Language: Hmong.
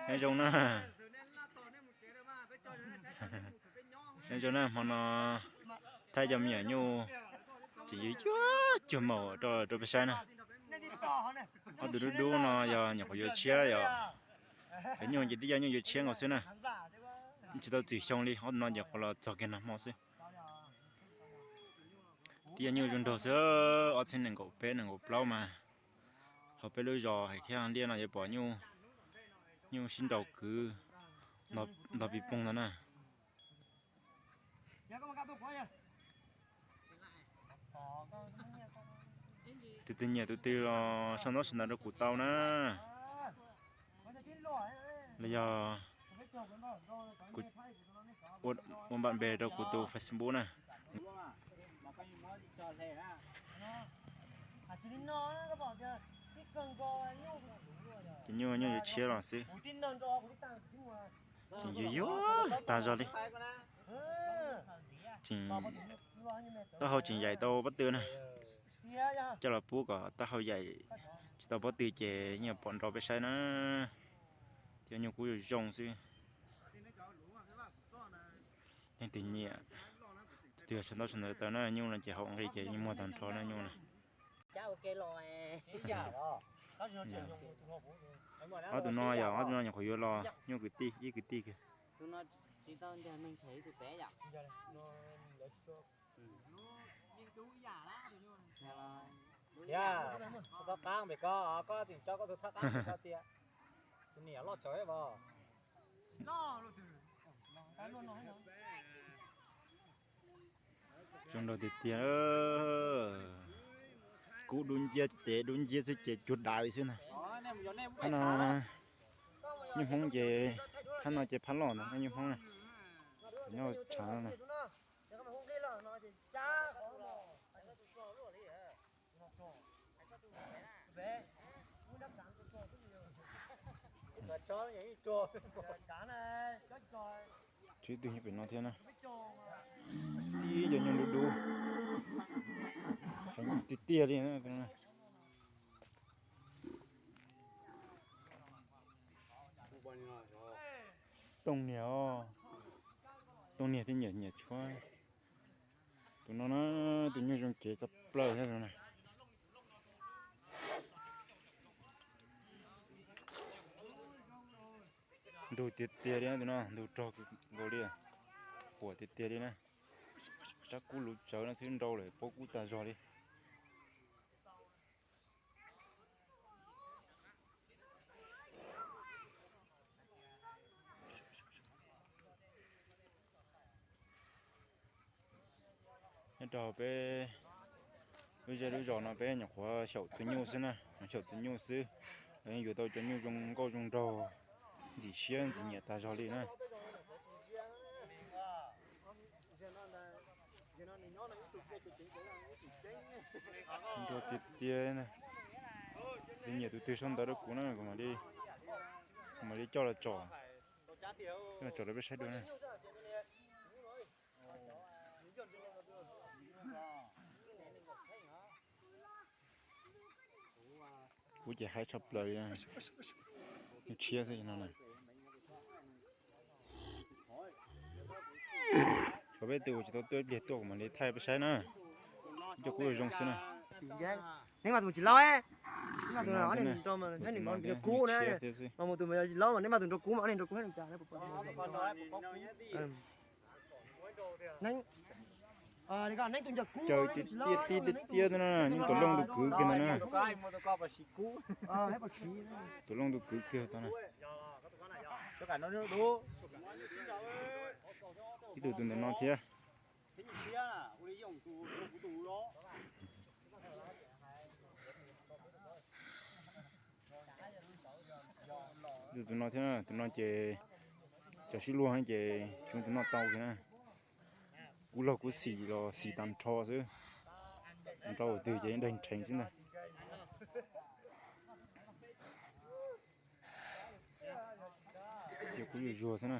Nyob zoo na. Nyob zoo na, hmo no thaij cov me nyuam nyuj tseem yuav yuav cuag maum rau rau peb saib na. Ob tug dub dub no yog nyuam qhuav yuav tshiab yom. Cov nyuj ces tib yam nyuj yuav tshiab nkaus xwb na. Tsis tau txwm xyoo li, ob tug no ces qhuav los txog kiag nag hmo xwb. Tib yam nyuj zoo nraug xwb, ob txhiab nees nkaum peb nees nkaum plaub mas. Hauv peb lub zos hais khiab liaj no yuav pom nyuj sib nraus kwv ntog pis poog ntawd na. Tus twg nyiam tus twg los sau ntaub sau ntawv rau kuv tau na. Los yog ua npam npe rau kuv tus Facebook na. Ces nyuj nyuj yuav tshiab los xwb. Tseem yuav yuav tag zog li. Tseem, taub hau tseem yaim tau pob tw na. Coj los pub kom taub hau yaim tsis tau pob tw ces yeej pom nrov peb saib na. Cov nyuj kub zoo zoo xwb. Leej twg nyiam, tus twg sau ntaub sau ntawv tau na, nyuj no ces hauv nqi ces yeej muag tag nrho na nyuj na. Ob tug no yog ob tug no nyuam qhuav yuav los nyuj kwv tij ib kwv tij kiag. Yog, tau qab npem ko, koj tseem tso koj tus thaj qab npem ko tias tus niam loj tsawv os. Zoo nraug tiag tiag. Kub dub nciab, ces dub nciab xwb ces cuag dais xwb ntag. Phab no nyuj Hmoob ces, phab no ces phab loj ntag nyuj Hmoob na. Nyob tshav na. Tshuav ib tug nyob pem no thiab na. Ib cov nyuj dub dub. Heev tiag tiag li na. Tooj niag os. Tooj niag thiab nyiam nyiam tshuab. Tus no na, tus nyuj zoo cev tshaj plaws thiab tus no. Ntug tiag tiag li tus no, ntug rog nkaus li, huam tiag tiag li na. Sab kub luv tsawv no xwb nrau lawm paub kub tag zog li. Nyob rau peb lub zej lub zos no peb nyuam qhuav xyaum tus nyuj xwb na, xyaum tus nyuj xwb los yeej yuav tau cov nyuj zoo nkauj zoo nraug, ntxim siab ntxim nyiam tag zog li na. Nrog tiag tiag, tus nyiam tus twg sau ntawv rau kuv na, kuv mam li coj los tsom, coj los tsom rau peb saib dua na. Kuv ces haib tshaj plaws li, nyuj tshiab xwb no na. Tshuav peb tug tsis tau tuaj ib pliag tuaj kuv mam li thaij peb saib na. Cov kub zoo xwb na. Neb mas tus tsis laub, neb mas tus ob niag nrog, neb niag nrog kub na. Mas mus tus mas yog tsis laub mas neb mas tus nrog kub mas ob niag nrog kub. Caws tiag tiag tiag tiag na, nyuj tuam looj tus kwv kiag ntag na. Tuam looj tus kwv kiag tau na. Ib tug tus ntawm no thiab. Tus no thiab, tus no ces cov sib luag ces tsuas tus no tau kiag na. Kub laug kub xim los xim tag nrho xwb. Nrau twg ces daig nrheev xwb ntag. Ces kub zuag zuag xwb na.